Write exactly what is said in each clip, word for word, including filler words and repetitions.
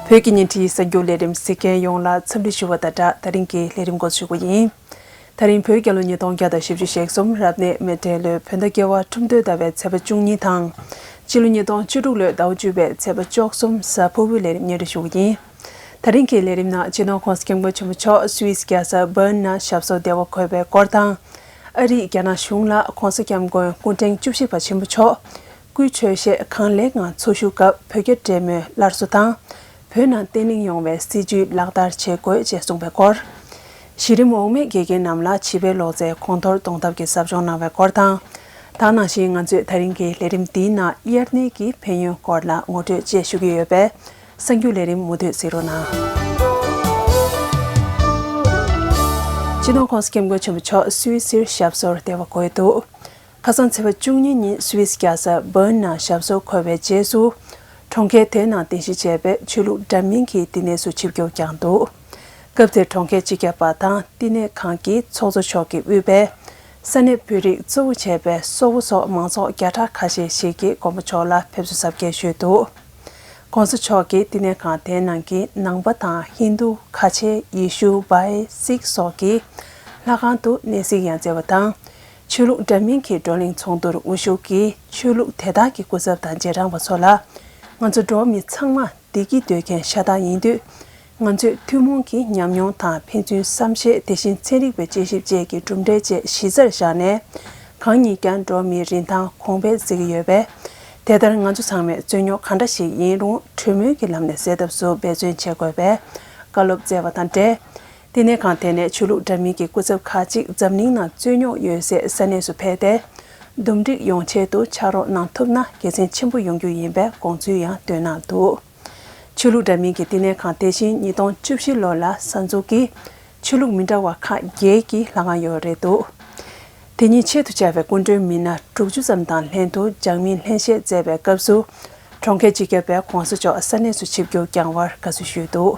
བོད་ཀྱི་ཉིན་རེའི་གསར་འགྱུར་ལས་རིམ་གཟིགས་མཁན་ཡོངས་ལ་འཚམས་འདྲི་ཞུ་བ་དང་སྦྲགས། ད་རིང་གི་ལས་རིམ་འགོ་འཛུགས་ཞུ་གི་ཡིན། ད་རིང་བོད་རྒྱལ་ལོ་ཉིས་སྟོང་བརྒྱ་དང་བཞི་བཅུ་ཞེ་གསུམ་རབ་གནས་མེ་སྤྲེལ་ལོའི་བོད་ཟླ་བརྒྱད་པ་ཁྲུམས་སྟོད་ཟླ་བའི་ཚེས་པ་བཅུ་གཉིས་དང་། སྤྱི་ལོ་ཉིས་སྟོང་བཅུ་དྲུག་ལོའི་ཟླ་བ་བཅུ་པའི་ཚེས་པ་བཅུ་གསུམ་གཟའ་ཕུར་བུའི་ལས་རིམ་སྙན་སྒྲོན་ཞུ་གི་ཡིན། ད་རིང་གི་ལས་རིམ་ནང་སྤྱི་ནོར་༸གོང་ས་༸སྐྱབས་མགོན་ཆེན་པོ་མཆོག་སུད་སི་རྒྱལ་ས་བྷརན་ནང་ཞབས་སོར་བདེ་བར་འཁོད་པའི་སྐོར་དང་། ཨ་རིས་རྒྱ་ནག་གཞུང་ལ་༸གོང་ས་༸སྐྱབས་མགོན་སྐུ་ཕྲེང་བཅུ་བཞི་པ་ཆེན་པོ་མཆོག་སྐུའི་འཕྲོད་བཞེས་གང་ལེགས་ངང་འཚོ་བཞུགས་སྐབས་བོད་རྒྱ་འབྲེལ་མོལ་སླར་གསོ་དང་། བོད་ནང་བརྟན་ལྷིང་ཡོང་བའི་སྲིད་བྱུས་ལག་བསྟར་བྱེད་དགོས་ཅེས་གསུངས་པའི་སྐོར། གཞི་རིམ་འོག་མའི་དགེ་རྒན་རྣམས་ལ་བྱིས་པའི་ལོ་ཙཱའི་གོང་མཐོར་གཏོང་ཐབས་ཀྱི་ཟབ་སྦྱོང་གནང་བའི་སྐོར་དང་། ད་ག་ནང་བཞིན་ང་ཚོས་ད་རིང་གི་ལས་རིམ་འདིའི་ནང་དབྱར་གནས་ཀྱི་ཕན་ཡོན་སྐོར་ལ་ངོ་སྤྲོད་བཅས་ཞུ་གི་ཡོད་པས། གསར་འགྱུར་ལས་རིམ་མུ་མཐུད་གཟིགས་རོགས་གནང་། སྤྱི་ནོར་༸གོང་ས་༸སྐྱབས་མགོན་ཆེན་པོ་མཆོག་སུད་སིར་ཞབས་སོར་བདེ་བར་འཁོད་འདུག་ཁ་སང་ཚེས་པ་བཅུ་གཉིས་ཉིན་སུད་སི་རྒྱལ་ས་བྷརན་ནང་ཞབས་སོར་འཁོད་པའི་རྗེས་སུ། གྲོང་ཁྱེར་དེའི་ནང་རྟེན་གཞི་བྱས་པའི་ཆོས་ལུགས་འདྲ་མིན་གྱི་བསྟི་གནས་སུ་ཆིབས་བསྒྱུར་བསྐྱངས་འདུག་སྐབས་དེར་གྲོང་ཁྱེར་སྤྱི་ཁྱབ་པ་དང་བསྟི་གནས་ཁང་གི་ཚོགས་གཙོ་མཆོག་གིས་དབུས་པའི་ས་གནས་བོད་རིགས་གཙོ་བོ་བྱས་པའི་སོག་པོ་སོགས་མང་ཚོགས་བརྒྱ་ཕྲག་ཁ་ཤས་ཤིག་གིས་མགོན་པོ་མཆོག་ལ་ཕེབས་བསུ་གཟབ་རྒྱས་ཞུས་འདུག ༸གོང་ས་མཆོག་གིས་བསྟི་གནས་ཁང་དེའི་ནང་གི་ནང་པ་དང་ཧིན་རྡུ། ཁ་ཆེ། ཡེ་ཤུ། བྷའི། སིག་སོགས་ཀྱི་ལྷ་ཁང་དུ་གནས་གཟིགས་ཡང་མཛད་པ་དང་། ཆོས་ལུགས་འདྲ་མིན་གྱི་བགྲོ་གླེང་ཚོགས་འདུར་དབུ་བཞུགས་ཀྱིས་ཆོས་ལུགས་དེ་དག་གི་སྐུ་ཚབ་དང་རྗེས་འབྲང་པ་ཚོ་ལ། ང་ཚོ་འགྲོ་བ་མི་ཚང་མ་བདེ་སྐྱིད་འདོད་མཁན་ཤ་སྟག་ཡིན་དུས། ང་ཚོས་ཐུན་མོང་གི་ཉམས་མྱོང་དང་ཕན་ཚུན་བསམ་ཤེས། དེ་བཞིན་ཚན་རིག་པའི་དཔྱད་ཞིབ་བཅས་ཀྱི་གྲུབ་འབྲས་བཅས་གཞི་རྩར་བཞག་ནས། གང་ཉིད་ཀྱང་འགྲོ་བ་མིའི་རིན་ཐང་གོང་འཕེལ་མཛད་ཀྱི་ཡོད་པས། དེ་ལྟར་ང་ཚོ་ཚང་མས་རྩོད་རྙོག་གང་འདྲ་ཞིག་ཡིན་རུང་གྲོས་མོལ་གྱི་ལམ་ནས་སེལ་ཐབས་སུ་འབད་བརྩོན་བྱེད་དགོས་པའི་བཀའ་སློབ་སྩལ་བ་དང་འབྲེལ། བསྟི་གནས་ཁང་དེ་ནས་ཆོས་ལུགས་འདྲ་མིན་གྱི་སྐུ་ཚབ་ཁག་ཅིག་འཛམ་གླིང་ནང་རྩོད་རྙོག་ཡོད་སའི་ས་གནས་སུ་ཕེབས་ཏེ། འདུམ་འགྲིག་ཡོང་ཆེད་དུ་ཕྱག་རོགས་གནང་ཐུབ་ན་དགེ་མཚན་ཆེན་པོ་ཡོང་རྒྱུ་ཡིན་པའི་དགོངས་ཚུལ་ཡང་བཏོན་གནང་འདུག་ཆོས་ལུགས་འདྲ་མིན་གྱི་བསྟི་གནས་ཁང་དེ་བཞིན་ཉིས་སྟོང་བཅུ་བཞི་ལོ་ལ་གསར་འཛུགས་ཀྱིས་ཆོས་ལུགས་མི་འདྲ་བ་ཁག་བརྒྱད་ཀྱི་ལྷ་ཁང་ཡོད་རེད་འདུག་དེ་ཉིད་ཆེད་དུ་བཅར་བའི་སྐུ་མགྲོན་མི་སྣ་དྲུག་ཅུ་ཙམ་དང་ལྷན་དུ་འཇགས་མིན་ལྷན་བཞེས་མཛད་པའི་སྐབས་སུ། གྲོང་ཁྱེར་སྤྱི་ཁྱབ་པས་༸གོང་ས་མཆོག་ས་གནས་སུ་ཆིབས་བསྒྱུར་བསྐྱངས་བར་དགའ་བསུ་ཞུས་འདུག་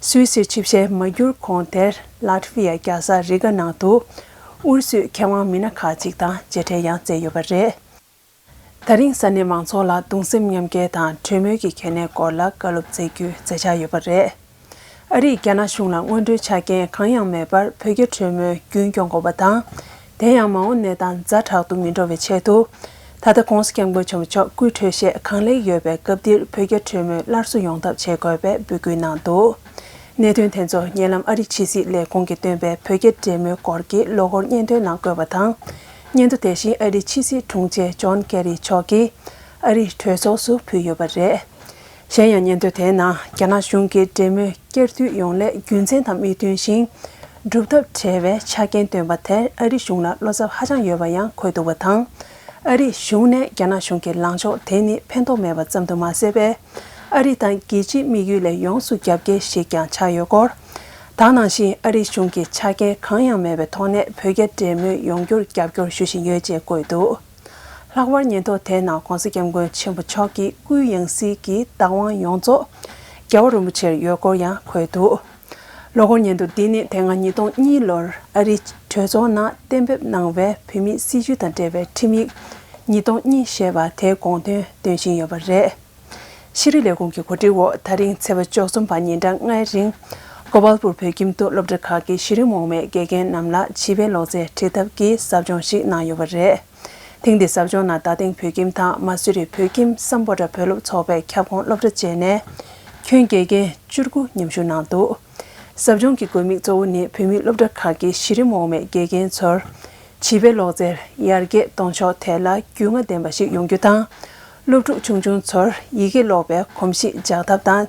སུད་སིར་ཆིབས་ཞལ་མ་བསྒྱུར་གོང་དེར་ལཱ་ཊ་ཝི་ཡ་རྒྱལ་ས་རི་ག་ནང་དུ་ཨུ་རུ་སུའི་མཁས་དབང་མི་སྣ་ཁག་ཅིག་དང་མཇལ་འཕྲད་ཡང་མཛད་ཡོད་པ་རེད། ད་རིང་ས་གནས་མང་ཚོགས་ལ་གདུང་སེམས་མཉམ་སྐྱེད་དང་གྲོས་མོལ་གྱི་གལ་གནད་སྐོར་ལ་བཀའ་སློབ་སྩལ་རྒྱུའི་མཛད་འཆར་ཡོད་པ་རེད། ཨ་རིས་རྒྱ་ནག་གཞུང་ལ་སྔོན་འགྲོའི་ཆ་རྐྱེན་གང་ཡང་མེད་པར་བོད་རྒྱ་གྲོས་མོལ་རྒྱུན་སྐྱོང་དགོས་པ་དང་། དེ་ཡང་མ་འོངས་གནས་སྟངས་ཛ་དྲག་ཏུ་མི་འགྲོ་བའི་ཆེད་དུ། ད་ལྟ་༸གོང་ས་༸སྐྱབས་མགོན་ཆེན་པོ་མཆོག་སྐུའི་འཕྲོད་བཞེས་གང་ལེགས་ཡོད་པའི་སྐབས་འདིར་བོད་རྒྱ་གྲོས་མོལ་སླར་གསོ་ཡོང་ཐབས་བྱེད་དགོས་པའི་འབོད་སྐུལ་གནང་འདུག་གནད་དོན་དེ་ཚོ་ཉེ་ལམ་ཨ་རི་ཕྱི་སྲིད་ལས་ཁུངས་ཀྱིས་བཏོན་པའི་བོད་རྒྱ་འབྲེལ་མོལ་སྐོར་གྱི་ལོ་འཁོར་སྙན་ཐོའི་ནང་བཀོད་པ་དང་། སྙན་ཐོ་དེ་བཞིན་ཨ་རིའི་ཕྱི་སྲིད་དྲུང་ཆེ་ཇོན་ཀེ་རི་མཆོག་གིས་ཨ་རིའི་གྲོས་ཚོགས་སུ་ཕུལ་ཡོད་པ་རེད། གཞན་ཡང་སྙན་ཐོ་དེའི་ནང་རྒྱ་ནག་གཞུང་གིས་འབྲེལ་མོལ་བསྐྱར་མཐུད་ཡོང་སླད་རྒྱུ་མཚན་དང་དམིགས་འདུན་བཞིན་སྒྲུབ་ཐབས་བྲལ་བའི་ཆ་རྐྱེན་བཏོན་པ་དེར་ཨ་རི་གཞུང་ལ་བློ་འཚབ་ཧ་ཅང་ཡོད་པ་ཡང་འཁོད་འདུག་པ་དང་། ཨ་རིའི་གཞུང་ནས་རྒྱ་ནག་གཞུང་གི་ལངས་ཕྱོགས་དེ་ནི་ཕན་ཐོགས་མེད་པ་ཙམ་དུ་མ་ཟད་པའི། ཨ་རི་དང་རྒྱལ་སྤྱིའི་དམིགས་ཡུལ་ལས་ཡོངས་སུ་རྒྱབ་འགལ་ཞིག་ཀྱང་ཆགས་ཡོད་སྐོར། ད་ག་ནང་བཞིན་ཨ་རིའི་གཞུང་གིས་ཆ་རྐྱེན་གང་ཡང་མེད་པའི་ཐོག་ནས་བོད་རྒྱ་འབྲེལ་མོལ་ཡོང་རྒྱུར་རྒྱབ་སྐྱོར་ཞུ་བཞིན་ཡོད་ཅེས་བཀོད་འདུག་ལྷག་པར་སྙན་ཐོ་དེའི་ནང་༸གོང་ས་༸སྐྱབས་མགོན་ཆེན་པོ་མཆོག་གི་སྐུའི་ཡང་སྲིད་ཀྱི་བདག་དབང་ཡོངས་རྫོགས་རྒྱལ་བ་རིན་པོ་ཆེར་ཡོད་སྐོར་ཡང་འཁོད་འདུག་ལོ་འཁོར་སྙན་ཐོ་འདི་ནི་དེ་སྔ་ཉིས་སྟོང་གཉིས་ལོར་ཨ་རིའི་གྲོས་ཚོགས་ནང་གཏན་འབེབས་གནང་བའི་བོད་མིའི་སྲིད་བྱུས་དང་འབྲེལ་བའི་ཁྲིམས་ཡིག་ཉིས་སྟོང་གཉིས་ཞེས་པ་དེའི་དགོངས་དོན་སྟོན་བཞིན་ཡོད་པ་རེད། ཤེས་རིག་ལས་ཁུངས་ཀྱི་གོ་སྒྲིག་འོག་ད་རིང་ཚེས་པ་བཅུ་གསུམ་པ་ཉིན་གྲངས་ལྔའི་རིང་། གོ་པལ་པུར་བོད་ཁྱིམ་དུ་སློབ་གྲྭ་ཁག་གི་གཞི་རིམ་འོག་མའི་དགེ་རྒན་རྣམས་ལ་བྱིས་པའི་ལོ་ཙཱའི་ཁྲིད་ཐབས་ཀྱི་ཟབ་སྦྱོང་ཞིག་གནང་ཡོད་པ་རེད། ཐེངས་འདིའི་ཟབ་སྦྱོང་ནང་རྡ་སྟེང་བོད་ཁྱིམ་དང་མ་སུ་རི་བོད་ཁྱིམ་སམ་བྷོ་ཊ་བོད་སློབ་ཚོགས་པའི་ཁྱབ་ཁོངས་སློབ་གྲྭ་བཅས་ནས་ཁྱོན་དགེ་རྒན་བཅུ་དགུ་མཉམ་ཞུགས་གནང་འདུག་ཟབ་སྦྱོང་གི་དགོས་དམིགས་གཙོ་བོ་ནི་བོད་མིའི་སློབ་གྲྭ་ཁག་གི་གཞི་རིམ་འོག་མའི་དགེ་རྒན་ཚོར། བྱིས་པའི་ལོ་ཙཱར་ཡར་རྒྱས་གཏོང་ཕྱོགས་ཐད་ལ་རྒྱུས་མངའ་ལྡན་པ་ཞིག་ཡོང་རྒྱུ་དང་། སློབ་ཕྲུག་ཆུང་ཆུང་ཚོར་ཡི་གེ་ཀློག་པའི་གོམས་གཤིས་འཇགས་ཐབས་དང་།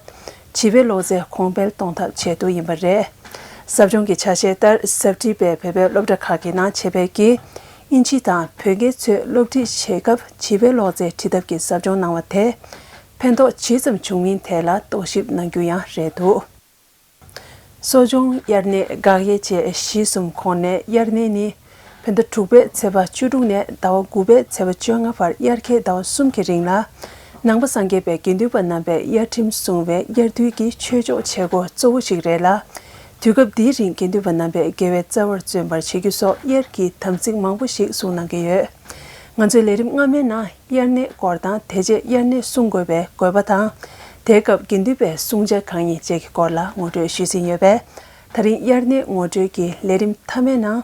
བྱིས་པའི་ལོ་ཙཱའི་གོང་འཕེལ་གཏོང་ཐབས་ཆེད་དུ་ཡིན་པ་རེད། ཟབ་སྦྱོང་གི་ཆ་ཤས་ལྟར་ཟབ་ཁྲིད་པས་བོད་པའི་སློབ་གྲྭ་ཁག་གི་ནང་བྱེད་པའི་གི་ཨིན་ཇི་དང་བོད་དགེ་ཚོས་སློབ་ཁྲིད་བྱེད་སྐབས་བྱིས་པའི་ལོ་ཙཱའི་ཁྲིད་ཐབས་ཀྱི་ཟབ་སྦྱོང་གནང་བ་དེས་ཕན་ཐོགས་ཇི་ཙམ་བྱུང་མིན་ཐད་ལ་རྟོག་ཞིབ་གནང་རྒྱུ་ཡང་རེད་འདུག་གསོ་སྦྱོང་། དབྱར་གནས། དགག་དབྱེ་བཅས་གཞི་གསུམ་ཁོངས་ནས་དབྱར་གནས་ནི། བོད་ཟླ་དྲུག་པའི་ཚེས་པ་བཅུ་དྲུག་ནས་ཟླ་བ་དགུ་པའི་ཚེས་པ་བཅོ་ལྔ་བར་དབྱར་ཁའི་ཟླ་བ་གསུམ་གྱི་རིང་ལ། ནང་པ་སངས་རྒྱས་པའི་དགེ་འདུན་པ་རྣམ་པས་དབྱར་ཁྲིམས་སྲུང་བའི་དབྱར་དུས་ཀྱི་ཆོས་ཕྱོགས་བྱེད་སྒོ་གཙོ་བོ་ཞིག་རེད་ལ། དུས་སྐབས་འདིའི་རིང་དགེ་འདུན་པ་རྣམ་པས་དགེ་བའི་རྩ་བར་བརྩོན་པར་བྱེད་རྒྱུ་སོགས་དབྱར་གྱི་དམ་ཚིག་མང་པོ་ཞིག་གསུངས་གནང་གི་ཡོད། ང་ཚོའི་ལས་རིམ་སྔ་མའི་ནང་། དབྱར་གནས་སྐོར་དང་དེ་རྗེས་དབྱར་གནས་སྲུང་དགོས་པའི་དགོས་པ་དང་། དེའི་སྐབས་དགེ་འདུན་པའི་བསྲུང་བྱ་གང་ཡིན་བཅས་ཀྱི་སྐོར་ལ་ངོ་སྤྲོད་ཞུས་ཟིན་ཡོད་པས། ད་རིང་དབྱར་གནས་ངོ་སྤྲོད་ཀྱི་ལས་རིམ་མཐའ་མའི་ནང་།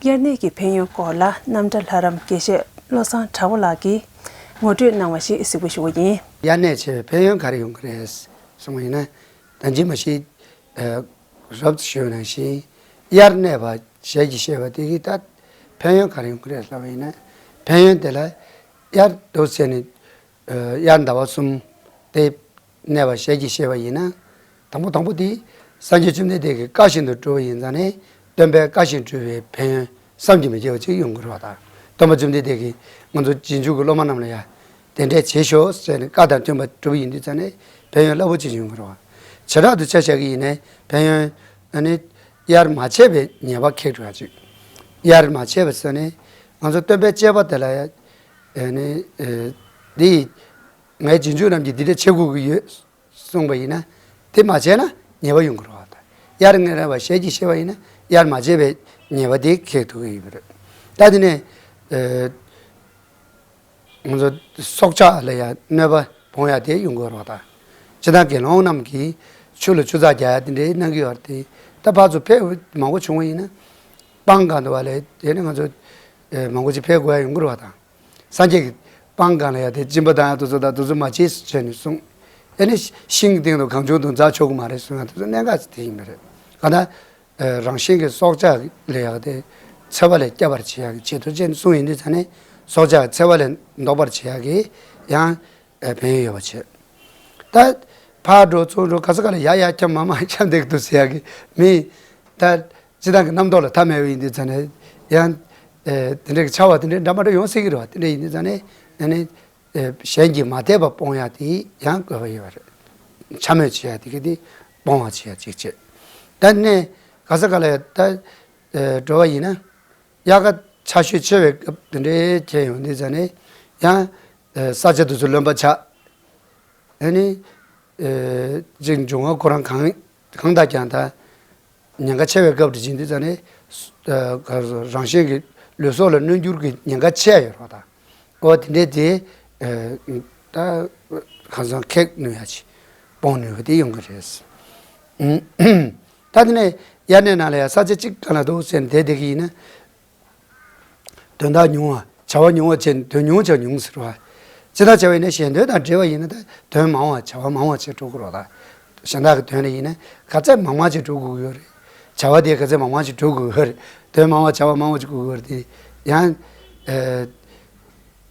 དབྱར་གནས་ཀྱི་ཕན་ཡོན་སྐོར་ལ་རྣམ་གྲྭ་ལྷ་རམས་དགེ་བཤེས་བློ་བཟང་གྲགས་པ་ལགས་ཀྱིས་ངོ་སྤྲོད་གནང་བ་ཞིག་གཟིགས་འབུལ་ཞུ་བ་ཡིན། དབྱར་གནས་བྱས་པའི་ཕན་ཡོན་ག་རེ་ཡོང་གི་རེད་གསུངས་པ་ཡིན་ན། ད་ཅི་མ་གཞི་རབ་ཏུ་ཞུས་པ་ནང་བཞིན། དབྱར་གནས་པ་ཞལ་གྱིས་བཞེས་པ་དེ་གིས་ད་ཕན་ཡོན་ག་རེ་ཡོང་གི་རེད་ལབ་པ་ཡིན་ན། ཕན་ཡོན་དེ་ལ་དབྱར་དུས་ཟེར་ནས། དབྱར་ཟླ་བ་གསུམ་དེ་གནས་པ་ཞལ་གྱིས་བཞེས་པ་ཡིན་ན། དང་པོ་དང་པོ་དེ་སངས་རྒྱས་བཅོམ་ལྡན་འདས་ཀྱི་བཀའ་བཞིན་དུ་བསྒྲུབས་པ་ཡིན་ཙང་ནས། སྟོན་པའི་བཀའ་བཞིན་སྒྲུབ་པའི་ཕན་ཡོན་བསམ་གྱིས་མི་ཁྱབ་པ་ཅིག་ཡོང་གི་རེད་པ། ད་སྟོན་པ་བཅོམ་ལྡན་འདས་ཀྱིས་ང་ཚོ་རྗེས་འཇུག་གི་སློབ་མ་རྣམས་ལ་ཡང་དེ་འདྲས་བྱེད་ཤོག་ཟེར་ནས་བཀའ་དང་མཐུན་པ་བསྒྲུབས་པ་ཡིན་དུས་ཙང་ནས་ཕན་ཡོན་རླབས་པོ་ཆེ་ཡོང་གི་རེད་པ། བྱེ་བྲག་ཏུ་ཆ་བཞག་གི་ཡིན་ནའི་ཕན་ཡོན་ཨ་ནི་དབྱར་མ་བྱས་པའི་ཉེས་པ་ཁེགས་འགྲོ་ཡ་ཅིག་དབྱར་མ་བྱས་པ་ཟེར་ནས་ང་ཚོ་སྟོན་པའི་བཅས་པ་དེ་ལ་ཡང་ཨ་ནི་འདི་ངའི་རྗེས་འཇུག་རྣམས་ཀྱིས་འདི་འདྲ་བྱེད་དགོས་ཀྱི་ཡོད་གསུངས་པ་ཡིན་ན། དེ་མ་བྱས་ན་ཉེས་པ་ཡོང་གི་རེད་པ། ད་དབྱར་གནས་པ་ཞལ་གྱིས་བཞེས་པ་ཡིན་ན་དབྱར་མ་བྱས་པའི་ཉེས་པ་དེ་ཁེགས་ཐུབ་ཀྱི་ཡོད་པ་རེད། ད་དེ་ནས་ང་ཚོ་སྲོག་ཆགས་ལ་ཡང་གནོད་པ་སྤོང་ཡ་དེ་ཡོང་གི་རེད་པ། ད་སྤྱིར་བཏང་དགེ་སློང་རྣམས་ཀྱིས་ཆུ་ལ་ཆུ་ཚགས་རྒྱག་ཡ་དེ་འདྲའི་གནང་གི་ཡོད་རེད་དེ། ད་ཕར་ཚུར་ཕེབས་མང་པོ་བྱུང་བ་ཡིན་ན། སྤང་གང་འདུག་པ་ལས་དེ་ནས་ང་ཚོ་མང་པོ་ཅིག་ཕེབས་དགོས་ཡ་ཡོང་གི་རེད་པ། ད་སངས་རྒྱས་ཀྱི་སྤང་གང་ལ་ཡ་དེ་སྦྱིན་པ་བཏང་ཡ་དེ་ཚོ་དང་དེ་ཚོ་མ་བྱེད་ཟེར་ནས་གསུངས། ཨེ་ནི་ཤིང་གི་སྟེང་དུ་གང་བྱུང་དུ་འཛེག་ཆོག་གི་མ་རེད་གསུངས་ཡ་དེ་ཚོ་གནད་འགག་ཅིག་དེ་ཡིན་པ་རེད། གང་ལྟར། རང་གཞན་གྱི་སྲོག་ཆགས་ལ་ཡ་དེ་འཚེ་བ་ལས་སྐྱབས་པར་བྱེད་ཡ་གི་ཆེད་དུ་ཅེས་གསུངས་ཡིན་དུས་ཙང་ནས་སྲོག་ཆགས་འཚེ་བ་ལས་ཟློག་པར་བྱེད་ཡ་གི་ཡང་ཕན་ཡོན་ཡོད་པ་བྱེད། ད་ཕར་འགྲོ་ཚུར་འགྲོ་ག་ས་ག་ལ་ཡ་ཡ་འཁྱམས་མ་མ་འཁྱམས་བསྡད་ཀྱི་འདུག་ཟེར་ཡ་གི་མི། ད་སྤྱིར་བཏང་གི་རྣམ་རྟོག་ལ་མཐའ་མེད་པ་ཡིན་དུས་ཙང་ནས་ཡང་དེ་འདྲ་གི་འཆར་བ་དེ་འདྲ་འདྲ་མ་འདྲ་ཡོང་སྲིད་ཀྱི་རེད་པ། དེ་འདྲ་ཡིན་དུས་ཙང་ནས་ཨ་ནི། གཞན་གྱིས་མ་དད་པ་སྤོང་ཡ་དེ་ཡང་དགོས་པ་ཡོད་པ་རེད། འཕྱ་སྨོད་བྱེད་ཡ་དེ་ག་དེ་སྤོང་བ་བྱེད་ཡ་གཅིག་བྱེད། ད་ནས་ག་ས་ག་ལ་ཡ་ད་འགྲོ་བ་ཡིན་ན། དབྱར་ཁ་ཆར་ཞོད་ཆེ་བའི་སྐབས་དེ་འདྲའི་ཁྱེད་ཡོང་དུས་ཙང་ནས་ཡང་ས་ཆ་དེ་ཚོ་རློན་པ་ཆགས། ཨ་ནི། ཅིག་འབྱུང་བ་ཁོ་རང་གང་གང་དང་ཀྱང་ད། ཉེན་ཁ་ཆེ་བའི་སྐབས་དེ་ཕྱིན་དུས་ཙང་ནས། ག་རེ་ཟེར་རང་གཞན་གྱི་ལུས་སྲོག་ལ་གནོད་འགྱུར་གྱི་ཉེན་ཁ་ཆེ་ཡོད་རེད་པ། ད་འོ་དེ་འདྲའི་དེ། ད་གང་ཟག་ཁེགས་ནུས་ཡ་ཅིག་སྤོང་ནུས་པ་དེ་ཡོང་གི་རེད། ད་དེ་ནས་དབྱར་གནས་ནང་ལ་ཡ་ས་ཆ་གཅིག་གང་ལ་འདུག་ཟེར་ནས་བསྡད་བསྡད་ཀྱི་ཡིན་ན། དོན་དག་ཉུང་བ། བྱ་བ་ཉུང་བ་བྱས་ནས་དོན་ཉུང་བ་བྱ་ཉུང་ཟེར་བ། ཇི་ལྟར་བྱ་བ་ཡིན་ན་གཞན་དོན་དང་འབྲེལ་བ་ཡིན་ན་ད་དོན་མང་བ་བྱ་བ་མང་བ་བྱས་འགྲོ་དགོས་རེད་པ། གཞན་དག་གི་དོན་ལ་ཡིན་ན་ག་ཚད་མང་མང་བྱས་འགྲོ་དགོས་ཀྱི་ཡོད་རེད། བྱ་བ་དེ་ག་ཚད་མང་མང་བྱས་འགྲོ་དགོས་ཀྱི་ཡོད་རེད། དོན་མང་བ་བྱ་བ་མང་བ་བྱས་དགོས་ཀྱི་ཡོད་རེད་དེ། ཡང་།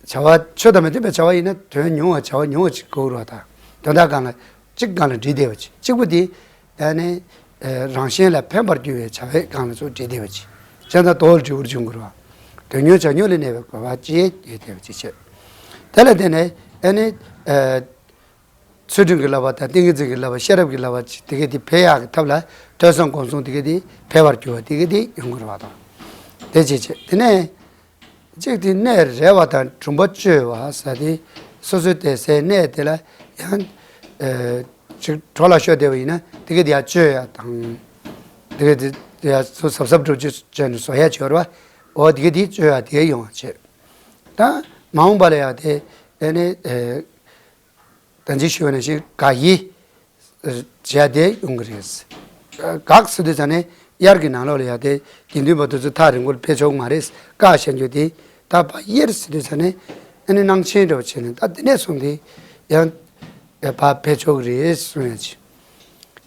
བྱ་བ་ཆོས་དང་མི་མཐུན་པའི་བྱ་བ་ཡིན་ན་དོན་ཉུང་བ་བྱ་བ་ཉུང་བ་བྱས་དགོས་རེད་པ། ད་དོན་དག་སྒང་ལ་གཅིག་སྒང་ལ་འདྲིས་བསྡད་པ་ཅིག་གཅིག་པུ་དེ། ཨ་ནི། རང་གཞན་ལ་ཕན་པར་གྱུར་བའི་བྱ་བའི་སྒང་ལ་ཚུར་འདྲིས་བསྡད་པ་ཅིག་བྱས་ཙང་དོ་ལ་འདྲིས་པོ་བྱུང་དགོས་རེད་པ། དོན་ཉུང་བྱ་ཉུང་ལ་གནས་པའི་དགོས་པ་ཅིག་ཡོད་བསྡད་པ་ཅིག་བྱས། དེ་ལ་བརྟེན་ནས་ཨ་ནི། ཚུལ་ཁྲིམས་ཀྱི་བསླབ་པ་དང་ཏིང་ངེ་འཛིན་གྱི་བསླབ་པ་ཤེས་རབ་ཀྱི་བསླབ་པ་ཅིག་དེ་ག་དེ་འཕེལ་ཡག་གི་ཐབས་ལ་ཐོས་བསམ་སྒོམ་གསུམ་དེ་ག་དེ་འཕེལ་བར་གྱུར་པ་དེ་ག་དེ་ཡོང་གི་རེད་པ། དང་དེ་བྱས་བྱས་དེ་ནས། གཅིག་དེ་གནས་རེ་བ་དང་གྲུམ་པ་བཅོལ་བ་ཟེར་དེ། སོ་སོའི་བསྡད་སའི་གནས་དེ་ལ་ཡང་། ཅིག་གྲོ་ལ་ཤོར་བསྡད་པ་ཡིན་ན་དེ་ག་དེ་ཡར་བཅོལ་ཡ་དང་། དེ་ག་དེ་ཡར་ཚུར་གཟབ་གཟབ་སྒྲུབ་བྱེད་བྱས་ནས་བཟོ་ཡ་བྱེད་པ་རེད་པ། འོ་དེ་ག་དེ་བཅོལ་ཡ་དེ་ཡོང་བ་བྱེད། ད་མ་འོངས་པ་ལ་ཡང་དེ་ཨ་ནི། ད་ཅི་ཞུས་པ་ནང་བཞིན་དགག་དབྱེ་བྱས་ཏེ་ཡོང་གི་རེད། དགག་ཟེར་དུས་ཙང་ནས་དབྱར་གྱི་ནང་ལོགས་ལ་ཡང་དེ་དགེ་འདུན་པ་དེ་ཚོ་ཐག་རིང་པོར་ཕེབས་ཆོག་མ་རེད། བཀག་བཞག་རྒྱུ་དེ། ད་ཕར་དབྱེར་ཟེར་དུས་ཙང་ནས་ཨ་ནི་སྣང་ཆེན་འདྲ་བོ་བྱས་ནས་ད་དེ་ནས་བཟུང་སྟེ་ཡང་ཕར་ཕེབས་ཆོག་གི་རེད་གསུང་ཡ་ཅིག་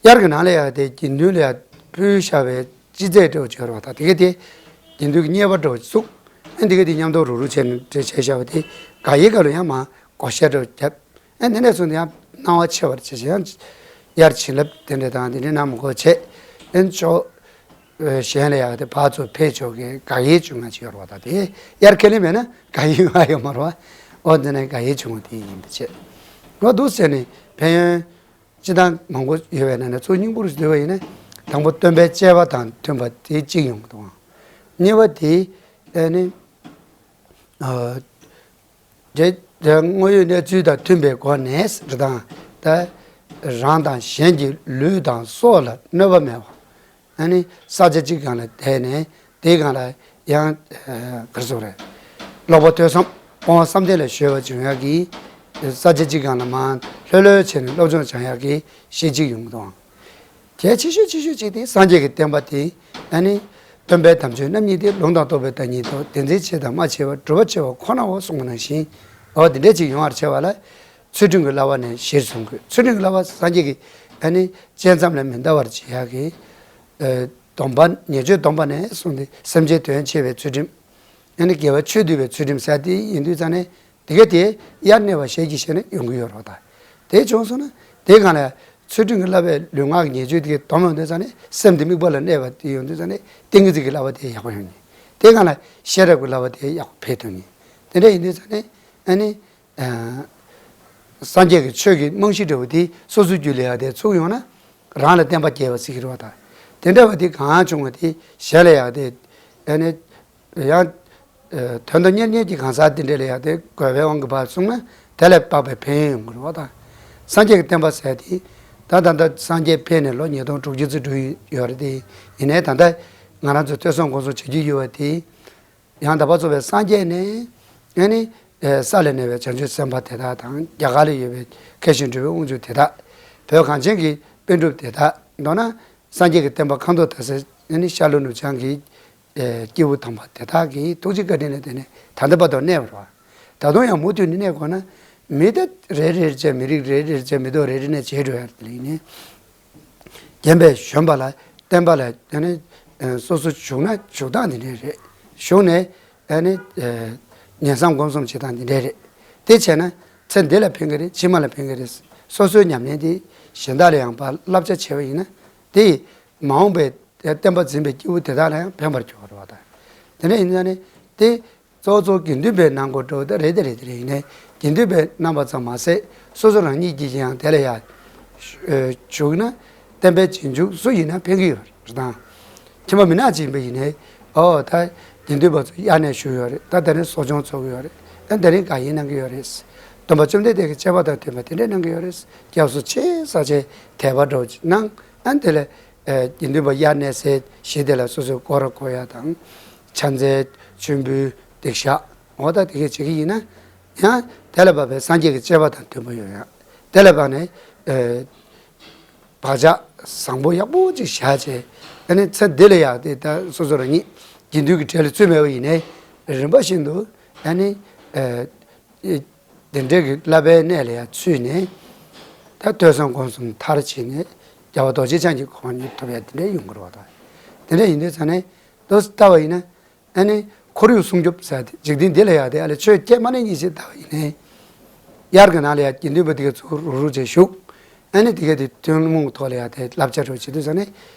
དབྱར་གྱི་ནང་ལ་ཡང་དེ་དགེ་འདུན་ལ་ཡང་ཕུལ་བཞག་པའི་སྤྱི་རྫས་འདྲ་བོ་ཅིག་ཡོད་རེད་པ། ད་དེ་ག་དེ་དགེ་འདུན་གྱི་གཉེར་པ་འདྲ་བོ་བཙུགས། ཨ་ནི་དེ་ག་དེ་མཉམ་དུ་རུག་རུག་བྱས་ནས་འདྲ་བྱས་བཞག་པ་དེ་དགག་དབྱེ་སྒང་ལ་ཡང་མར་བགོ་བཤའ་འདྲ་བོ་བརྒྱབ། ཨ་ནི་དེ་ནས་བཟུང་སྟེ་ཡང་སྣང་བ་ཆེ་བར་བྱས་བྱས་ཡང་དབྱར་བྱིན་རླབས་དེ་འདྲ་དང་དེ་འདྲ་གནང་མི་དགོས་བྱས། ཨ་ནི་ཕྱོགས་གཞན་ལ་ཡང་དེ་ཕར་ཚུར་ཕེབས་ཆོག་གི་དགག་དབྱེ་བྱུང་ཡ་ཅིག་ཡོད་རེད་པ། ད་དེ་དབྱར་ཁས་ལེན་མེད་ན་དགག་དབྱེ་ཡོང་ཡ་ཡོད་མ་རེད་པ། འོ་དེ་ནས་དགག་དབྱེ་བྱུང་བ་དེ་ཡིན་པ་བྱས། འོ་འདུག་ཟེར་ནས་ཕན་ཡོན་སྤྱིར་བཏང་མང་པོ་ཡོད་པའི་ནང་ནས་ཚུར་སྙིང་པོར་བསྡུས་པ་ཡིན་ན། དང་པོ་སྟོན་པའི་བཅས་པ་དང་མཐུན་པ་དེ་གཅིག་ཡོང་གི་འདུག་གཉིས་པ་དེ་ཨ་ནི། དེ་དེ་དངོས་ཡོད་གནས་ཚུལ་དང་མཐུན་པའི་སྒོ་ནས་རེད། དང་ད་རང་དང་གཞན་གྱི་ལུས་དང་སྲོག་ལ་གནོད་པ་མེད་པ། ཨ་ནི་ས་ཆ་གཅིག་སྒང་ལ་བསྡད་ནས་དེའི་སྒང་ལ་ཡང་ག་རེ་ཟེར་དགོས་རེད། ལོག་པ་ཐོས་བསམ་སྤོང་བ་བསམ་གཏན་ལ་གཞོལ་བ་བྱུང་ཡག་གི་ ས་ཆ་གཅིག་སྒང་ལ་མར་ལྷོད་ལྷོད་བྱས་ནས་སློབ་སྦྱོང་སྦྱང་ཡག་གི་གཞི་གཅིག་ཡོང་གི་འདུག། གལ་ཆེ་ཤོས་ཆེ་ཤོས་གཅིག་དེ་སངས་རྒྱས་ཀྱི་བསྟན་པ་དེ་ཨ་ནི་སྟོན་པའི་དམ་ཆོས་རྣམ་གཉིས་དེ་ལུང་དང་རྟོགས་པའི་བདག་ཉིད་དོ། དེ་འཛིན་བྱེད་དང་སྨྲ་བྱེད་པ། སྒྲུབ་པ་བྱེད་པ་ཁོ་ནའོ་གསུངས་པ་ནང་བཞིན། འོ་དེ་འདྲས་ཅིག་ཡོང་བར་བྱེད་པ་ལ་ཚུལ་ཁྲིམས་ཀྱི་བསླབ་པ་ནས་གཞིར་བཟུང་དགོས། ཚུལ་ཁྲིམས་ཀྱི་བསླབ་པ་སངས་རྒྱས་ཀྱི་ཨ་ནི་བཅད་མཚམས་ལས་མི་འདའ་བར་བྱེད་ཡག་གི་ཨ་སྡོམ་པ། ཉེས་སྤྱོད་སྡོམ་པ་ནས་བཟུང་སྟེ་སེམས་ཅན་དོན་བྱེད་པའི་ཚུལ་ཁྲིམས། ཨ་ནི་དགེ་བ་ཆོས་སྡུད་པའི་ཚུལ་ཁྲིམས་ཟེར་དེ་ཡིན་དུས་ཙང་ནས་དེ་ག་དེ་དབྱར་གནས་པ་ཞལ་གྱིས་བཞེས་ནས་ཡོང་གི་ཡོད་རེད་པ། ད་དེ་བྱུང་སོང་ན་དེ་སྒང་ལ་ཚུལ་ཁྲིམས་ཀྱི་བསླབ་པའི་ལུས་ངག་གི་ཉེས་སྤྱོད་དེ་ག་སྡོམ་ཡོང་དུས་ཙང་ནས་སེམས་དེ་དམིགས་པ་ལ་གནས་པ་དེ་ཡོང་དུས་ཙང་ནས་ཏིང་ངེ་འཛིན་གྱི་བསླབ་པ་དེ་ཡག་པོ་ཡོང་གི། དེ་སྒང་ལ་ཤེས་རབ་ཀྱི་བསླབ་པ་དེ་ཡག་པོ་འཕེལ་ཐུབ་ནི། དེ་འདྲ་ཡིན་དུས་ཙང་ནས་ཨ་ནི་ཨ་སངས་རྒྱས་ཀྱི་ཆོས་ཀྱི་རྨང་གཞི་འདྲ་བོ་དེ་སོ་སོའི་རྒྱུད་ལ་ཡང་དེ་ཚུགས་ཡོང་ན་རང་ལ་བརྟན་པ་སྐྱེ་བ་ཟེར་གྱི་རེད་པ། ད་དེ་འདྲ་བ་དེ་གང་བྱུང་བ་དེ་གཞན་ལ་ཡང་དེ་ཨ་ནི་ཡང་དོན་དུ་གཉེར་མཁན་གྱི་གང་ཟག་དེ་འདྲ་ལ་ཡང་དེ་དགོས་པའི་དབང་གིས་ཕར་གསུངས་ན་དེ་ལས་དཔག་པའི་ཕན་ཡོན་ཡོང་གི་རེད་པ། ད་སངས་རྒྱས་ཀྱི་བསྟན་པ་ཟེར་དེ་ད་ད་ལྟ་སངས་རྒྱས་ཕེབས་ནས་ལོ་ཉིས་སྟོང་དྲུག་ཅུ་ཙམ་འགྲོ་ཡི་ཡོད་རེད་དེ། ཡིན་ནའི་ད་ལྟ་ང་རང་ཚོ་ཐོས་བསམ་སྒོམ་གསུམ་བྱེད་ཀྱི་ཡོད་པ་དེ། ཡང་དག་པར་རྫོགས་པའི་སངས་རྒྱས་ནས་ཨ་ནི་ས་ལ་གནས་པའི་བྱང་ཆུབ་སེམས་དཔའ་དེ་དག་དང་། རྒྱ་གར་ལ་ཡོད་པའི་མཁས་ཤིང་གྲུབ་པའི་དབང་ཕྱུག་དེ་དག། བོད་གངས་ཅན་གྱི་པཎ་གྲུབ་དེ་དག། མདོར་ན་སངས་རྒྱས་ཀྱི་བསྟན་པ་ཁ་མདོ་དར་སའི་ཨ་ནི་ཤར་ལྷོ་ནུབ་བྱང་གི་སྐྱེས་བུ་དམ་པ་དེ་དག་གི་ཐུགས་རྗེ་བཀའ་དྲིན་ལ་བརྟེན་ནས་ད་ལྟ་བར་དུ་གནས་པ་རེད་པ། ད་དུང་ཡང་མུ་མཐུད་ནས་གནས་དགོས་ན་མི་སྡེ་རེ་རེ་བྱས། མི་རིགས་རེ་རེ་བྱས། མི་ཐོག་རེ་རེ་ནས་བྱས་འགྲོ་ཡ་ལ་ཡིན་ནའི། རྒན་པས་གཞོན་པ་ལ་བསྟན་པ་ལ་ཨ་ནི་སོ་སོ་ཞུགས་ན་ཞུགས་སྟངས་འདི་འདྲས་རེད། ཞུགས་ནས་ཨ་ནི་ཉན་བསམ་སྒོམ་གསུམ་བྱེད་སྟངས་འདི་འདྲས་རེད། དེ་བྱས་ན་ཚེ་འདི་ལ་ཕན་གྱི་རེད། ཕྱི་མ་ལ་ཕན་གྱི་རེད། སོ་སོའི་ཉམས་ལེན་དེ་གཞན་དག་ལ་ཡང་ཕར་བསླབ་བྱ་བྱས་པ་ཡིན་ན་དེ་ཡིས་མ་འོངས་པའི་བསྟན་པ་འཛིན་པའི་སྐྱེས་བུ་དེ་དག་ལ་ཡང་ཕན་པར་འགྱུར་བ་རེད་པ། ད་དེ་འདྲ་ཡིན་ཙང་ནི་དེ། གཙོ་བོ་གཙོ་བོ་དགེ་འདུན་པའི་རྣམ་པ་འགྲོ་ད་རེད། དེ་རེད། དེ་རེད། ཡིན་ནའི་དགེ་འདུན་པའི་རྣམ་པ་ཙམ་མ་ཟད་སོ་སོ་རང་ཉིད་ཀྱིས་ཀྱང་དེ་ལ་ཡང་ཞུགས་ན་བསྟན་པའི་རྗེས་འཇུག་སུ་ཡིན་ན་ཕན་གྱི་ཡོད་རེད་དང་། ཁྱིམ་པ་མི་ནག་ཅིག་ཡིན་པ་ཡིན་ནའི་ཨོ་ད་དགེ་འདུན་པ་ཚོ་དབྱར་གནས་ཞུགས་ཡོད་རེད། ད་དེ་རིང་གསོ་སྦྱོང་ཚོགས་ཀྱི་ཡོད་རེད། ཨ་དེ་རིང་དགའ་ཡིན་གནང་གི་ཡོད་རེད། སྟོན་པ་བཅོམ་ལྡན་འདས་ཀྱི་བཅས་པ་དང་མཐུན་པ་དེ་འདྲས་གནང་གི་ཡོད་རེད། སྐྱབས་སུ་མཆི་ས་ཆའི་དད་པ་འདྲ་བོ་ཅིག་གནང་། ཨ་དེ་ལ། དགེ་འདུན་པ་དབྱར་གནས་སའི་གཞི་དེ་ལ་སོ་སོའི་སྐོར་ར་སྐོར་ཡ་དང་། ཕྱག་འཚལ་མཆོད་འབུལ་སྡིག་བཤགས་འོ་ད་དེ་གས་བྱེད་ཀྱི་ཡིན་ན། ཡང་དེ་ལ་བབས་པའི་སངས་རྒྱས་ཀྱི་བཅས་པ་དང་མཐུན་པ་ཡོང་ཡ། དེ་ལ་བབས་ནས་བག་ཆགས་བཟང་པོ་ཡག་པོ་ཅིག་བཞག་བྱས། ཨ་ནི་ཚེ་འདི་ལ་ཡང་དེ་ད་སོ་སོ་རང་ཉིད་དགེ་འདུན་གྱི་གྲལ་ལ་ཚུད་མེད་པ་ཡིན་ནའི་རིམ་པ་བཞིན་དུ་ཨ་ནི། དེ་འདྲའི་གི་བསླབ་པའི་གནས་ལ་ཡང་ཚུད་ནས་ད་ཐོས་བསམ་སྒོམ་གསུམ་མཐར་ཕྱིན་ནས་རྒྱལ་བ་རྡོ་རྗེ་འཆང་གི་གོ་འཕང་ཐོབ་ཡ་དེ་འདྲ་ཡོང་གི་རེད་པ། ད་དེ་འདྲ་ཡིན་དུས་ཙང་ནས་འདུག་སེ་ལྟ་བ་ཡིན་ན་ཨ་ནི་ཁོར་ཡུག་སྲུང་སྐྱོབ་ཟེར་ཏེ་འཇིག་རྟེན་འདི་ལ་ཡང་དེ་ཨ་ལས་ཆོས་ཁས་མ་ལེན་གྱི་ཞིག་ལྟ་བ་ཡིན་ནའི་དབྱར་གྱི་ནང་ལ་ཡང་དགེ་འདུན་པ་དེ་ག་ཚུར་རུག་རུག་བྱས་བཞུགས། ཨ་ནི་དེ་ག་དེ་ཐུན་མོང་ཐོག་ལ་ཡང་དེ་བསླབ་བྱ་རུ་བྱེད་དུས་ཙང་ནས་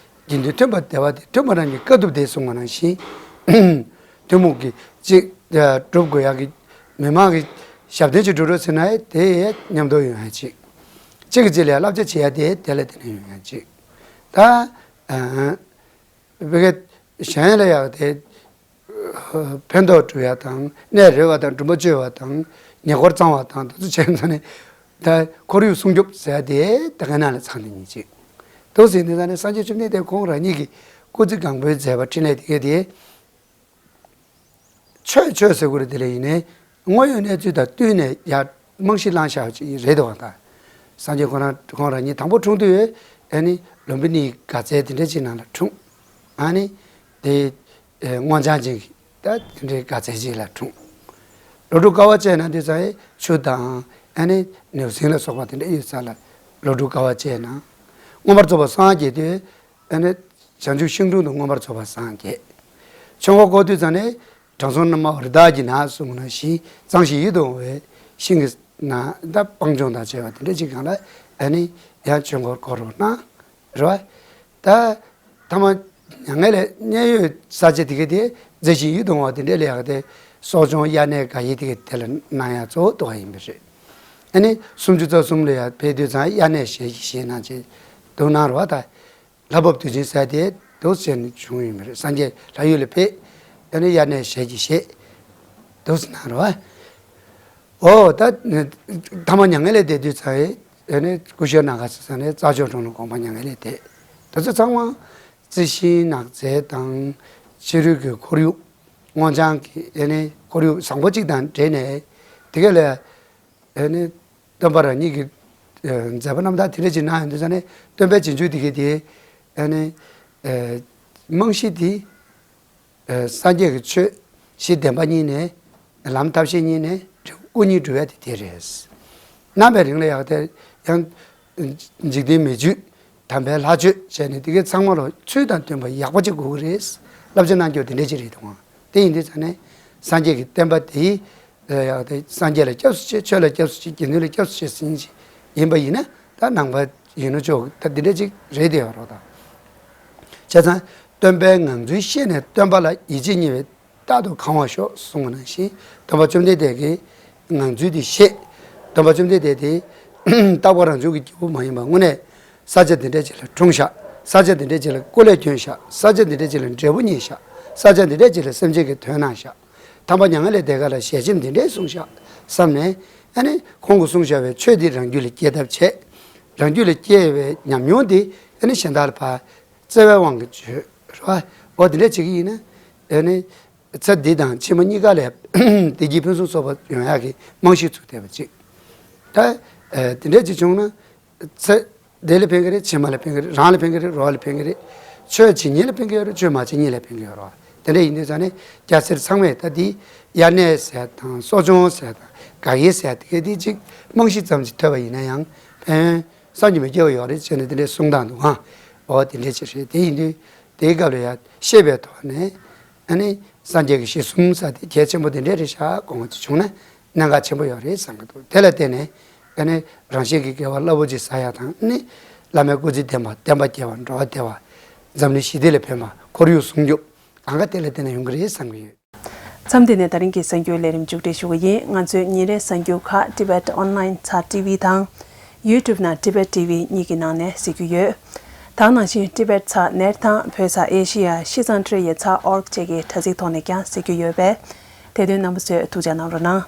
དགེ་འདུན་མཐུན་པ་བདེ་བ་སྟེ། མཐུན་པ་རང་གི་དཀའ་ཐུབ་སྟེ་གསུངས་པ་ནང་བཞིན། ཐུན་མོང་གི་གཅིག་སྒྲུབ་དགོས་ཡག་གི་མི་མང་གི་ཞབས་བརྟན་ཅིག་སྒྲུབ་རོགས་ཟེར་ན་དེ་ཡང་མཉམ་དུ་ཡོང་ཡག་ཅིག་གཅིག་གིས་གཅིག་ལ་བསླབ་བྱ་བྱེད་ཡག་དེ་དེ་ལ་དེ་ནས་ཡོང་ཡག་ཅིག་ད་ཨ་བི་ག་གཞན་ལ་ཡག་དེ་ཕན་ཐོགས་སྒྲུབ་ཡག་དང་། གནས་རོལ་བ་དང་། སྒྲུབ་པ་སྤྱོད་པ་དང་། ཉེ་འཁོར་གཙང་བ་དང་། དེ་ཚོ་བྱས་ཙང་ནས་ད་ཁོར་ཡུག་སྲུང་སྐྱོབ་ཟེར་ཡག་དེ་དེ་ག་ནང་ལ་ཚང་ནས་ཡིན་ཅིག་འདུག་ཟེར་ནས་ད་ནི་སངས་རྒྱས་བཅོམ་ལྡན་འདས་ཁོང་རང་ཉིད་ཀྱི་སྐུ་ཚེ་གང་པོའི་མཛད་པ་འཕྲིན་ལས་དེ་ག་དེ། ཆོས་ཆོས་ཟེར་དགོས་རེད། དེ་ལས་ཡིན་ནའི་དངོས་ཡོད་གནས་ཚུལ་དང་བསྟུན་ནས་ཡར་རྨང་གཞི་བསླངས་བཞག་ཅིག་རེད་འདུག་པ། ད་སངས་རྒྱས་ཁོ་རང་ཁོང་རང་ཉིད་དང་པོ་འཁྲུངས་དུས་ཨ་ནི་ལུམྦི་ནིའི་དགའ་ཚལ་དེ་འདྲ་ཅིག་ནང་ལ་འཁྲུངས། ཨ་ནི་དེ་སྔོ་ལྗང་ཅན་གྱི་ད་དེ་འདྲའི་དགའ་ཚལ་ཅིག་ལ་འཁྲུངས། ལོ་དྲུག་དཀའ་བ་སྤྱད་ན་དུས་ཙང་ཆུ་དང་ཨ་ནི་ནེའུ་གསིང་ལ་སོགས་པ་དེ་འདྲ་ཡོད་ས་ལ་ལོ་དྲུག་དཀའ་བ་སྤྱད་ན། མངོན་པར་རྫོགས་པར་སངས་རྒྱས་དུས། ཨ་ནི་བྱང་ཆུབ་ཤིང་དྲུང་དུ་མངོན་པར་རྫོགས་པར་སངས་རྒྱས། ཆོས་འཁོར་བསྐོར་དུས་ཙང་ནས་དྲང་སྲོང་ན་མ་བ་རི་དྭགས་ཀྱི་ནགས་གསུངས་ནང་བཞིན་གཙང་ཞིང་ཡིད་དུ་འོང་བའི་ཤིང་གི་ནགས་ད་སྤང་ལྗོངས་དང་བཅས་པ་དེ་འདྲ་ཅིག་སྒང་ལ་ཨ་ནི་ཡང་ཆོས་འཁོར་བསྐོར་རོགས་གནང་། རེད་བ། ད་ཐ་མ་མྱ་ངན་ལས་མཉན་ཡོད་ས་ཆ་དེ་ག་དེ་མཛེས་ཤིང་ཡིད་དུ་འོང་བ་དེ་འདྲ་ལ་ཡག་དེ་གསོ་སྦྱོང་དབྱར་གནས་དགའ་ཡིད་དེ་ག་དེ་ལ་གནང་ཡག་གཙོ་བོ་འདུག་པ་ཡིན་པ་རེད། ཨ་ནི་སུམ་ཅུ་རྩ་གསུམ་ལ་ཡང་ཕེབས་དུས་ཙང་དབྱར་གནས་ཞལ་གྱིས་བཞེས་གནང་བྱས་འདུག་གནང་རེད་བ། ད་ལྷ་བབས་དུས་ཆེན་ཟེར་དེ་འདུག་བྱས་ནས་བྱུང་ཡོད་མ་རེད། སངས་རྒྱས་ལྷ་ཡུལ་ལ་ཕེབས། ཨ་ནི་དབྱར་གནས་ཞལ་གྱིས་བཞེས་འདུག་གནང་རེད་བ། འོ་ད་ཐ་མ་མྱ་ངན་ལས་འདས་དུས་ཙང་ཨ་ནི་སྐུ་ཞབས་ནམ་མཁའ་ས་ས་ནས་རྩྭ་མཆོག་གྲོང་ལ་དགོངས་པ་མྱ་ངན་ལས་འདས། དེ་ཚོ་ཚང་མ་རྩི་ཤིང་ནགས་ཚལ་དང་ཕྱི་རོལ་གྱི་ཁོར་ཡུག་སྔོ་ལྗང་གི་ཨ་ནི་ཁོར་ཡུག་བཟང་པོ་གཅིག་དང་འབྲེལ་ནས་དེ་ག་ལ་ཨ་ནི་ སྟོན་པ་རང་ཉིད་ཀྱི་མཛད་པ་རྣམ་ཐར་དེ་འདྲ་ཅིག་གནང་ཡོང་དུས་ཙང་ནས། སྟོན་པའི་རྗེས་འཇུག་དེ་གས་དེ་ཨ་ནི་རྨང་གཞི་དེ། སངས་རྒྱས་ཀྱི་ཆོས་བཞི་བདེན་པ་གཉིས་ནས། ལམ་ཐབས་ཤེས་གཉིས་ནས་སྐུ་གཉིས་སྒྲུབ་ཡ་དེ་དེ་རེད། ནམ་པའི་རིང་ལ་ཡག་དེ་ཡང་འཇིག་རྟེན་མི་རྒྱུད། དམ་པའི་ལྷ་ཆོས་བྱས་ནས་དེ་གས་ཚང་མ་ལ་ཚུལ་དང་མཐུན་པ་ཡག་པོ་ཅིག་དགོས་ཀྱི་རེད། བསླབ་བྱ་གནང་རྒྱུ་དེ་འདྲ་ཅིག་རེད་འདུག་ག་དེ་ཡིན་དུས་ཙང་ནས་སངས་རྒྱས་ཀྱི་བསྟན་པ་དེ་ཡག་དེ་སངས་རྒྱས་ལ་སྐྱབས་སུ་མཆི། ཆོས་ལ་སྐྱབས་སུ་མཆི། དགེ་འདུན་ལ་སྐྱབས་སུ་མཆི་ཟེར་ཡིན་པ་ཡིན་ན། ད་ནང་པ་ཡིན་ནོ་ཅོག་ད་འདི་འདྲ་ཅིག་རེད་དེ་ཡོད་རོགས་ད། བྱས་ཙང་སྟོན་པའི་ངང་ཚུལ་ཤེས་ནས། སྟོན་པ་ལ་ཡིད་ཆེས་ཉེ་བས། རྟག་ཏུ་གང་བར་ཤོག་གསུངས་པ་ནང་བཞིན། སྟོན་པ་བཅོམ་ལྡན་འདས་ཀྱི་ངང་ཚུལ་དེ་ཤེས། སྟོན་པ་བཅོམ་ལྡན་འདས་དེ་རྟག་པ་རང་བྱུང་གི་སྐྱེ་བོ་མ་ཡིན་པ། དངོས་གནས་ས་ཆ་འདི་འདྲ་ཅིག་ལ་འཁྲུངས་ཤག་ས་ཆ་འདི་འདྲ་ཅིག་ལ་སྐུ་ལས་བསྐྱོན་ཤག་ས་ཆ་འདི་འདྲ་ཅིག་ལ་འབྲས་བུ་བརྙེས་ཤག་ས་ཆ་འདི་འདྲ་ཅིག་ལ་སེམས་ཅན་གྱི་དོན་གནང་ཤག་དམ་པ་མྱ་ངན་ལས་འདས་ག་ལ་ཞལ་ཆེམས་འདི་འདྲས་གསུངས་ཤག་བསམ་ནས། ཨ་ནི་ཁོང་གིས་གསུངས་བཞག་པའི་ཆོས་འདི་རང་རྒྱུད་ལ་སྐྱེ་ཐབས་བྱས། རང་རྒྱུད་ལ་སྐྱེ་བའི་ཉམས་མྱོང་འདི་ཨ་ནི་གཞན་དག་ལ་ཕར་བརྩེ་བའི་དབང་གིས་བརྗོད་རོགས། འོ་འདི་འདྲ་བྱེད་ཀྱི་ཡིན་ན། ཨ་ནི་ཚེ་འདི་དང་ཕྱི་མ་གཉིས་ཀ་ལ་བདེ་སྐྱིད་ཕུན་སུམ་ཚོགས་པ་ཡོང་ཡག་གི་རྨང་གཞི་བཙུགས་བསྡད་པ་ཅིག་ད་ཨ་འདི་འདྲ་ཅིག་བྱུང་ན། ཚེ་འདི་ལ་ཕན་གྱི་རེད། ཕྱི་མ་ལ་ཕན་གྱི་རེད། རང་ལ་ཕན་གྱི་རེད། རོགས་ལ་ཕན་གྱི་རེད། ཆོས་བྱེད་མཁན་ལ་ཕན་གྱི་ཡོད་རེད། ཆོས་མ་བྱེད་མཁན་ལ་ཕན་གྱི་ཡོད་རེད། དེ་འདྲ་ཡིན་དུས་ཙང་ནས་སྐྱ་སེར་ཚང་མས་ད་འདི་དབྱར་གནས་ཟེར་དང་གསོ་སྦྱོང་ཟེར་དང་དགག་དབྱེ་ཟེར་དེ་གས་དེ་ཅིག་རྨང་གཞི་ཙམ་ཅིག་ཐོབ་པ་ཡིན་ན་ཡང་ཕན་ཡོན་བསམ་གྱིས་མི་ཁྱབ་པ་ཡོད་རེད་ཅེས་ནས་དེ་འདྲའི་གསུང་སྟངས་འདུག་ཨང་། འོ་དེ་འདྲ་ཅིག་རེད། དེ་ཡིན་དུས་དེའི་སྐབས་ལ་ཡང་ཤེས་པའི་ཐོག་ནས་ཨ་ནི་སངས་རྒྱས་ཀྱི་གཞི་གསུམ་ཟེར་དེ་གལ་ཆེན་པོ་དེ་འདྲ་རེད་ཤག་དགོངས་པ་ཅིག་བྱུང་ན། གནད་འགག་ཆེན་པོ་ཡོད་རེད་བསམ་གྱི་འདུག་དེ་ལ་བརྟེན་ནས་ཨ་ནི་རང་གཞན་གྱི་དགེ་བ་རླབས་པོ་ཆེ་བསགས་ཡག་དང་། ཨ་ནི་བླ་མའི་སྐུ་ཚེ་བརྟན་པ། བསྟན་པ་རྒྱས་པ། འགྲོ་བ་བདེ་བ། འཛམ་གླིང་ཞི་བདེ་ལ་ཕན་པ། ཁོར་ཡུག་སྲུང་སྐྱོབ། གང་ག་དེ་ལ་བརྟེན་ནས་ཡོང་གི་རེད་བསམ་གྱི་ཡོད། མཚམས་འདི་ནས་ད་རིང་གི་གསར་འགྱུར་ལས་རིམ་མཇུག་སྒྲིལ་ཞུ་གི་ཡིན། ང་ཚོའི་ཉིན་རེའི་གསར་འགྱུར་ཁག་Tibet Online ཚ་ཊི་ཝི་དང་། YouTube ནང་Tibet ཊི་ཝི་གཉིས་ཀྱི་ནང་ནས་གཟིགས་རྒྱུ་ཡོད། ད་ག་ནང་བཞིན་Tibet ཚ་ནེཊ་དང་བོད་ཚ་ཨེ་ཤི་ཡ་ཤི་ཙང་ཁྲེ་ཡེ་ཚ་ཨོར་གི་བཅས་ཀྱི་དྲ་ཚིགས་ཐོག་ནས་ཀྱང་གཟིགས་རྒྱུ་ཡོད་པས། དེ་དོན་རྣམ་པ་ཚོས་ཐུགས་འཇགས་གནང་རོགས་གནང་།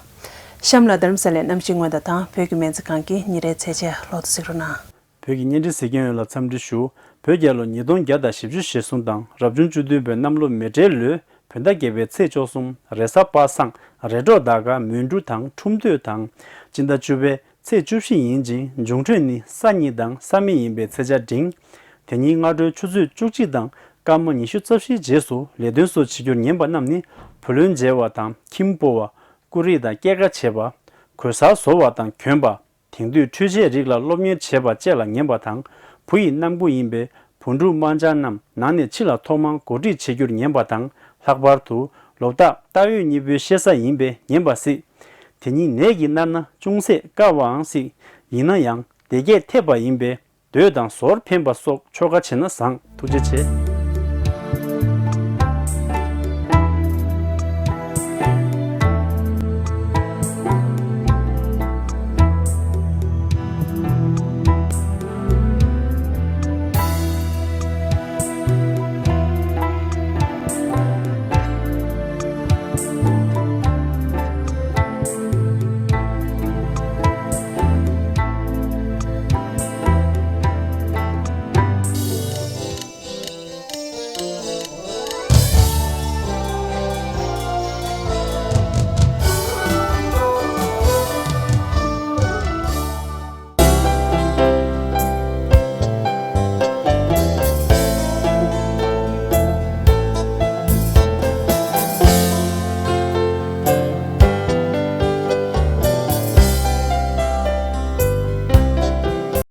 གཤམ་ལ་རྡ་རམ་ས་ལའི་གནམ་གཤིས་སྔོན་བརྡ་དང་བོད་ཀྱི་སྨན་རྩིས་ཁང་གི་ཉིན་རེའི་ཚེས་ཆ་ལོག་ཏུ་གཟིགས་རོགས་གནང་། བོད་ཀྱི་བརྙན་འཕྲིན་གཟིགས་མཁན་ཡོངས་ལ་འཚམས་འདྲི་ཞུ། བོད་རྒྱལ་ལོ་ཉིས་སྟོང་བརྒྱ་དང་བཞི་བཅུ་ཞེ་གསུམ་དང་རབ་བྱུང་བཅུ་བདུན་པའི་གནམ་ལོ་མེ་སྤྲེལ་ལོའི་བོད་ཟླ་བརྒྱད་པའི་ཚེས་བཅུ་གསུམ། རེས་གཟའ་པ་སངས། རེས་འགྲོགས་ཟླ་སྐར་མོན་གྲུ་དང་ཁྲུམས་སྟོད་དང་། སྤྱི་ཟླ་བཅུ་པའི་ཚེས་བཅུ་བཞི་ཡིན་ཅིང་། འབྱུང་འཕྲོད་ནི་ས་ཉིན་དང་ས་སྨེ་ཡིན་པས་ཚེས་ཆ་འབྲིང་། དེ་ཉིན་སྔ་དྲོའི་ཆུ་ཚོད་བཅུ་གཅིག་དང་སྐར་མ་ཉི་ཤུ་རྩ་བཞིའི་རྗེས་སུ་ལས་དོན་སོགས་བྱེད་རྒྱུར་ཉན་པ་རྣམས་ནི་བུ་ལོན་འཇལ་བ་དང་ཁྱིམ་སྤོ་བ། ཀུ་རེ་དང་སྐྱེད་ཀ་བྱེད་པ། གོས་གསར་བཟོ་བ་དང་གྱོན་པ། དེང་དུས་འཕྲུལ་ཆས་རིགས་ལ་སློབ་གཉེར་བྱེད་པ་བཅས་ལ་ཉན་པ་དང་། བུ་ཡི་གནམ་སྒོ་ཡིན་པས་བུ་ཕྲུག་དམར་འབྱར་རྣམས་ནང་ནས་ཕྱི་ལ་ཐོག་མར་གོ་སྒྲིག་བྱེད་རྒྱུར་ཉན་པ་དང་། ལྷག་པར་དུ་ལོ་རྟགས་སྟག་ཡོས་གཉིས་པོའི་ཤེ་ས་ཡིན་པས་ཉན་པ་སྲིད། དེ་ཉིན་ནད་ཀྱིས་མནར་ན་ཅུང་ཟད་དཀའ་བའང་སྲིད། ཡིན་ན་ཡང་བདེ་སྐྱིད་ཐེབས་པ་ཡིན་པས། འདོད་དང་ཟོར་འཕེན་པ་སོགས་ཆོ་ག་བྱེད་ན་བཟང་། ཐུགས་རྗེ་ཆེ།